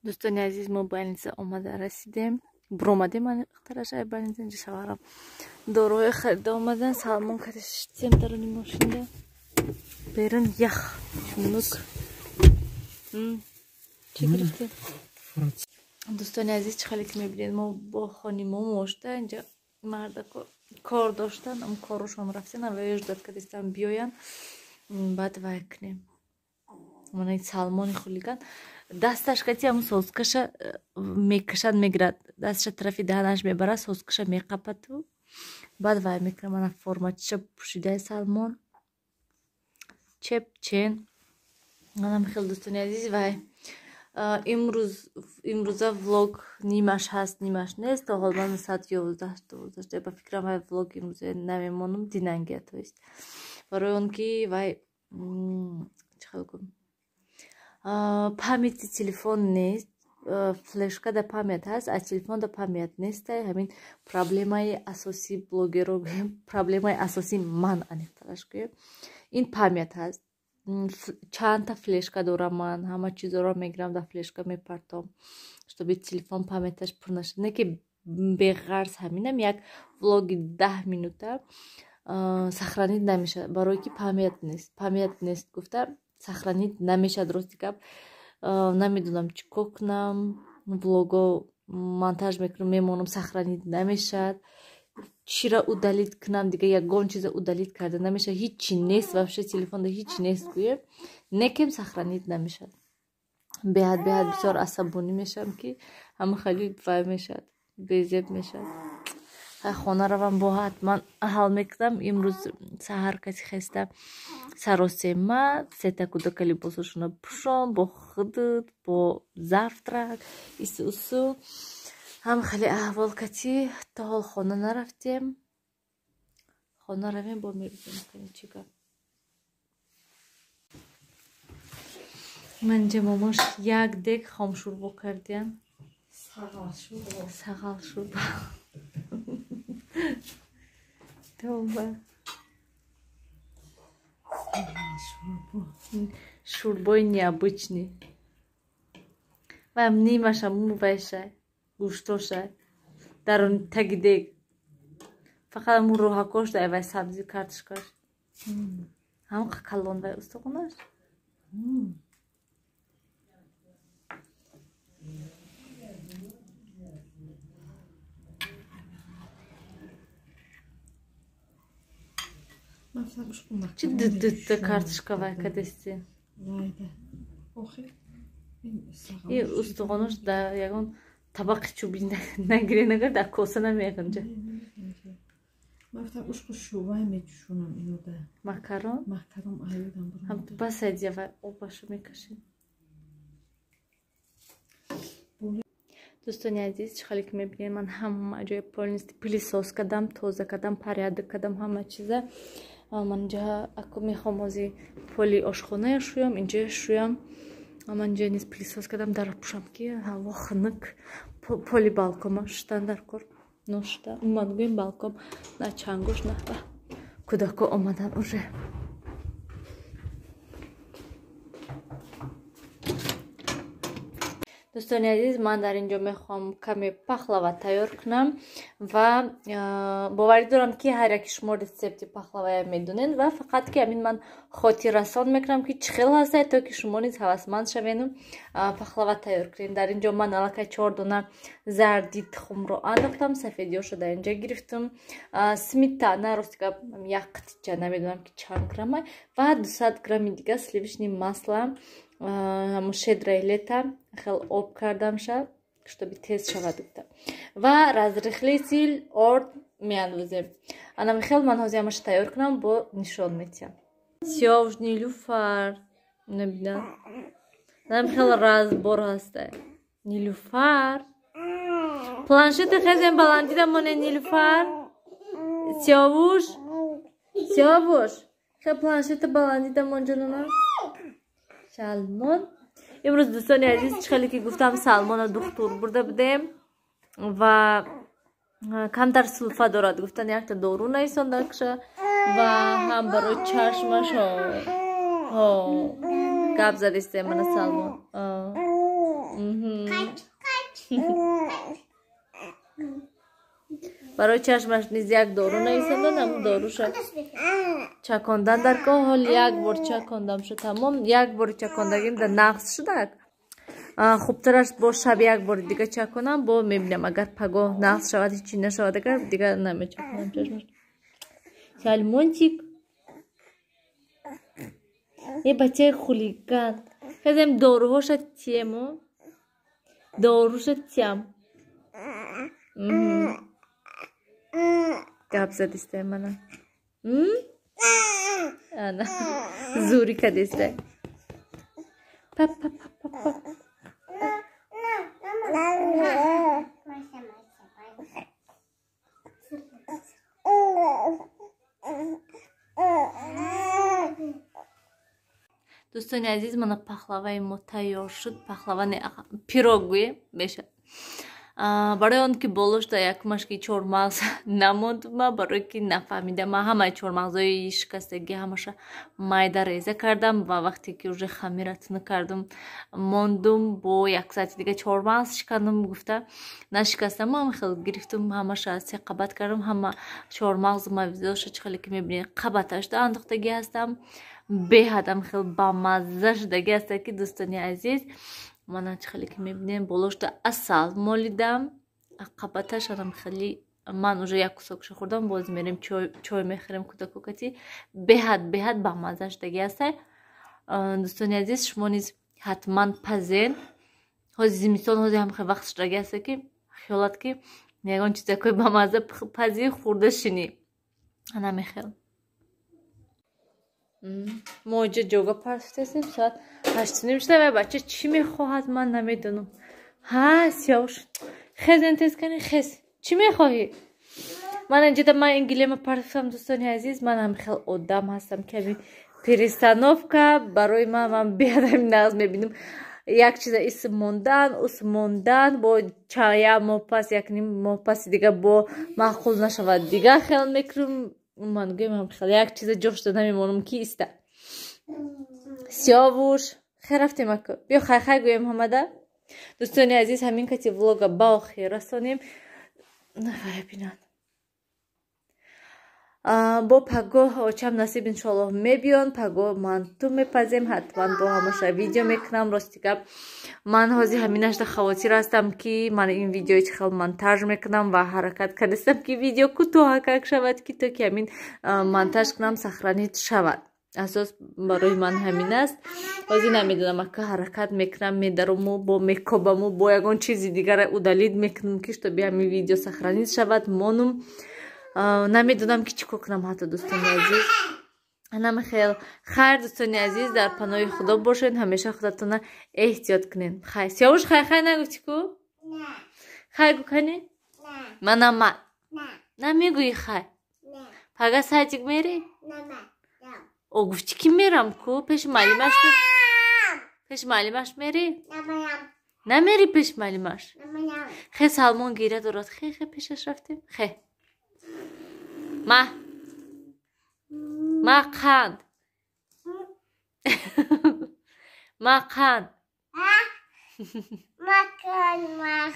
Дӯстони азиз, мо больница омада расидем, буромадем таражаи больница. Инҷа шаварам дорои харида омадан. Салмон кашидем даруни мошинда. Берун ях, хунук. Чӣ гирифтем? Дӯстони азиз, чӣ хеле ки мебинед, мо бо хонимо мошта инҷа мардако кор доштан, ам корошон рафтен, ава ждать кардистан биёян, баъд вай кунем. Мана Салмони хулиган дасташ кати ҳамун соскаша мекашад, мегирад, дасташа тарафи даҳанаш мебарад, соскаша меқападу баъд вай мекунад. Мана формачиша пӯшидаи Салмон чеп чен. Манам хел, дӯстони азиз, вай имрӯза влог нимаш ҳаст, нимаш нест. То ҳол ман соат 11-12, ба фикрам, вай влог имрӯза намемонам, динангия, то есть барои он ки вай чӣ хел гӯм, памяти телефон нест, флешка да память ҳаст, аз телефон да память нестай. Ҳамин проблемаи асосии блогеро гӯем, проблемаи асосии ман аниқтараш гӯем, ин память ҳаст. Чандта флешка дорам ман, ҳама чизоро мегирам, дар флешка мепартом, чтобы телефон памяташ пур нашад. Не ки беғарз, ҳаминам як влоги 10 минута сохранить намешавад, барое ки память нест. Память нест гуфта, сохранить намешавад. Рости гап, намедонам чӣ кор кунам. Влого монтаж мекунам, мемонам, сохранить намешавад. Чира удалить кунам? Дига ягон чиза удалить карда намешавад. Ҳичи нест вообще, телефонда ҳичи нест гӯем, некем сохранить намешавад. Беҳад беҳад бисёр асабонӣ мешавам, ки ҳама хеле вай мешавад, безеб мешавад. Хона равам, бо ҳатман ҳал мекунам. Имрӯз саҳар каси хеста саросема, сета кӯдака либосошона пӯшон, бо худут, бо завтрак, ису усу, ҳам хеле аҳвол кати. То ҳол хона нарафтем. Хона равем, бо мебинем чӣ гап. Ман инҷа мамош як дег хомшӯрбо кардиям, сағалшӯрбо. Тавба, шӯрбои необычный. Ваям нимаша мувайша, гӯштоша даруни таги дег, фақат амун роҳакош дай вай сабзи, картошкаш ҳам калон вай устухонаш. Чӣ дудта картошка вай кадасти? И устухонош да ягон табақи чӯбӣ нагире, нагар дар коса намеғинҷа. Гуфтам, ушқу шӯвай мечушонам инода. Макарон? Макарон аюдам. Ҳам басайдия вай обашо мекашем. Дӯстони азиз, чӣ хеле ки мебинед, ман ҳама ҷои полностью пылесос кардам, тоза кардам, порядок кардам ҳама чиза. Ман инҷа аку мехоҳам ҳози поли ошхоная шӯям, инҷа шӯям. Ман инҷа низ пылесос кардам, дар пӯшам, ки ҳаво хунук. Поли балкома шуштан дар кор ношуда. Умуман гӯем, балкон на чангош, на кӯдако омадан уже. Дӯстони азиз, ман дар ин ҷо мехоҳам каме пахлава тайёр кунам ва боварӣ дорам, ки ҳар яки шумо рецепти пахлавая медонед ва фақат ки ҳамин ман хотиррасон мекунам, ки чӣ хел ҳастад, то ки шумо низ ҳавасманд шавену пахлава тайёр кунед. Дар ин ҷо ман аллакай чор дона зарди тухмро андохтам, сафедиёшо дар ин ҷо гирифтам, сметана, рости гап, як қитича, намедонам ки чанд грамма, ва 200 грамми дига сливочный масло, ҳамун «Щедрое лето», хел об кардамша, чтобы тез шавад гуфта, ва разрыхлитель орд меандозем. Анами хел ман ҳозир ҳамаша тайёр кунам, бо нишон метиҳам. Сиёвуш, Нилуфар, набина, анами хел разбор ҳаста. Нилуфар, планшети хезем баландида моне. Нилуфар, Сиёвуш, Сиёвуш, хел планшети баландида монҷонона. Салмон имрӯз, дӯстони азиз, чӣ хеле ки гуфтам, Салмона духтур бурда будем ва камтар сулфа дорад гуфтан, якта дору нависондакша ва ҳам барои чашмаш. Гап задистем, мана Салмон. Барои чашмаш низ як дору нависандан, ҳамун доруша чакондан дар кор. Ҳол як бор чакондам шуд, тамом. Як бори чакондагим да нағз шудак. Хубтараш бо шаб як бори дига чаконам, бо мебинам, агар пагоҳ нағз шавад, ҳечи нашавад, агар дига намечаконам чашмаш. Сальмончик, е бачаи хулиган. Хезем доруҳоша тиему, доруша тиям. Гап задистай мана. Ана зури кадистай. Па па па па па. Дӯстони азиз, мана пахлаваи мо тайёр шуд. Пахлава не, пирог гӯем мешавад. Барои он ки болошда якумаш ки чормағз намонд, ма барое ки нафаҳмидам, ма ҳамаи чормағзҳои шикастагӣ ҳамаша майда реза кардам ва вақте ки уже хамира тунук кардам, мондум бо як саати дига чормағз шикандум гуфта нашикастам, ҳама хел гирифтум, ҳамаша се қабат кардам. Ҳама чормағзу мавизоша чӣ хеле ки мебинед, қабаташда андохтагӣ ҳастам. Беҳадам хел бамазза шудагӣ ҳаста ки, дӯстони азиз, мана чӣ хеле ки мебинем, болошда асал молидам, қабаташанам хеле. Ман уже як кусокша хӯрдам, боз мерем чой мехӯрем кӯдакокати. Беҳад беҳад бамазза шудагӣ ҳаста. Дӯстони азиз, шумо низ ҳатман пазен. Ҳози зимистон, ҳози ҳам хел вақт шудагӣ ҳаста ки хиёлат ки ягон чизакои бамазза пази, хӯрда шинӣ. Ана мехел. Мо иҷа ҷога партофтаистем, соат 8:30 шуда ва бача чӣ мехоҳад, ман намедонам. Ҳа, Сиёвуш, хезен, тез кани, хез. Чӣ мехоҳӣ? Ман инҷода ман ин гилема партофтам, дӯстони азиз, ман ҳам хел одам ҳастам ки ҳамин перестановка барои ман беҳад ҳамин нағз мебинам. Як чиза исм мондан, ус мондан, бо як моҳ пас, як ним моҳ паси дига бо маъқул нашавад, дига хел мекунам. Ман гӯям ҳам хел як чиза ҷошта намемонам ки иста. Сиёвуш, хе рафтем ака. Биё хай-хай гӯем ҳамада. Дӯстони азиз, ҳамин кати влога ба охир расонем. Вай бинанд. Бо пагоҳ очам насиб иншоаллоҳ мебиён, пагоҳ манту мепазем, ҳатман бо ҳамаша видео мекунам. Рости гап, ман ҳозир ҳаминашда хавотир ҳастам ки ман ин видеои чӣ хел монтаж мекунам ва ҳаракат кардастам ки видео кӯтоҳакак шавад, ки то ки ҳамин монтаж кунам, сохранить шавад. Асос барои ман ҳамин аст. Ҳозир намедонам, ака ҳаракат мекунам, медаруму бо мекобаму бо ягон чизи дигара удалить мекунам ки чтобы ҳамин видео сохранить шавад, монум. Намедонам ки чӣ кор кунам ҳатто, дӯстони азиз. Анамихел. Хайр, дӯстони азиз, дар паноҳи Худо бошед, ҳамеша худатона эҳтиёт кунед. Хайр, Сиёвуш, хай хай нагуфтӣ ку? Хай гӯ кани? Манама. Намегӯӣ хай? Пага садик мерӣ? О, гуфтӣ ки мерам ку, пеши муаллимаш. Пеши муаллимаш мерӣ? Намерӣ пеши муаллимаш? Хе, Салмон гиря дорад. Хе, хе, пешаш рафтем. Хе. Ма. Ма қанд. Ма қанд. Ма қанд.